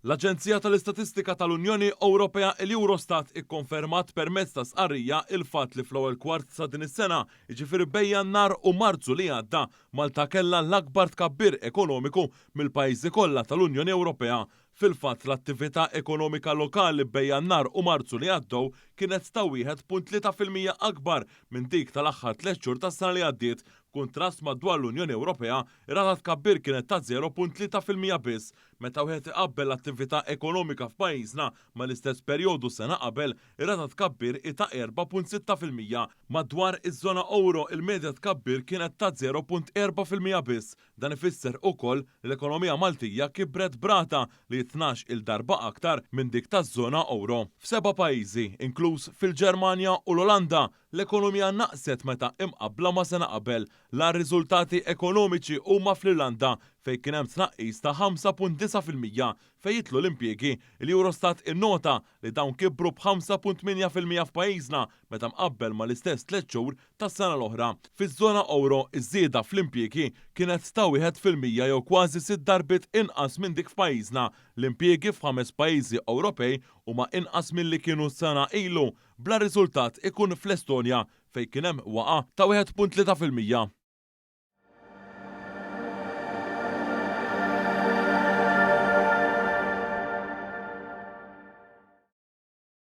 L-Aġenzija tal-Istatistika tal-Unjoni Ewropea il-Eurostat ikkonfermat permezz ta' stqarrija il-fatt li fl-ewwel kwart ta' din is-sena, jiġifieri bejn Jannar u Marzu li għadda, Malta kellha l-akbar tkabbir ekonomiku mill-pajjiżi kollha tal-Unjoni Ewropea. Fil-fatt, l-attività ekonomika lokali bejn Jannar u Marzu li għaddew kienet ta' 1.3% akbar minn dik tal-aħħar tlett xhur tas-sena li għaddiet. B'kuntrast madwar l-Unjoni Ewropea, ir-rata tkabbir kienet ta' 0.3% biss. Meta wieħed iqabbel l-attività ekonomika f'pajjiżna mal-istess perjodu sena qabel, ir-rata tkabbir hi ta' 4.6%. Madwar iż-żona ewro, il-medja tkabbir kienet ta' 0.4% biss. Dan ifisser ukoll li l-ekonomija Maltija kibret b'rata li hi 12-il darba aktar minn dik taż-żona ewro. F'seba' pajjiżi, inkluż fil-Ġermanja u l-Olanda, L-ekonomija naqset meta imqabbla ma' sena qabel. L-agħar riżultati ekonomiċi huma fl-Irlanda fejn kien hemm tnaqqis ta' 5.9%. Fejn jidħlu l-impjiegi, il-Eurostat innota li dawn kibru b'5.8% f'pajjiżna meta mqabbel mal-istess tlett xhur tas-sena l-oħra. Fiż-żona ewro, iż-żieda fl-impjiegi kienet ta' 1% jew kważi sitt darbiet inqas minn dik f'pajjiżna. L-impjiegi f'ħames pajjiżi Ewropej huma inqas milli kienu sena ilu, Bla riżultat ikun fl-Estonja fejn kien hemm waqgħa ta' 1.3%.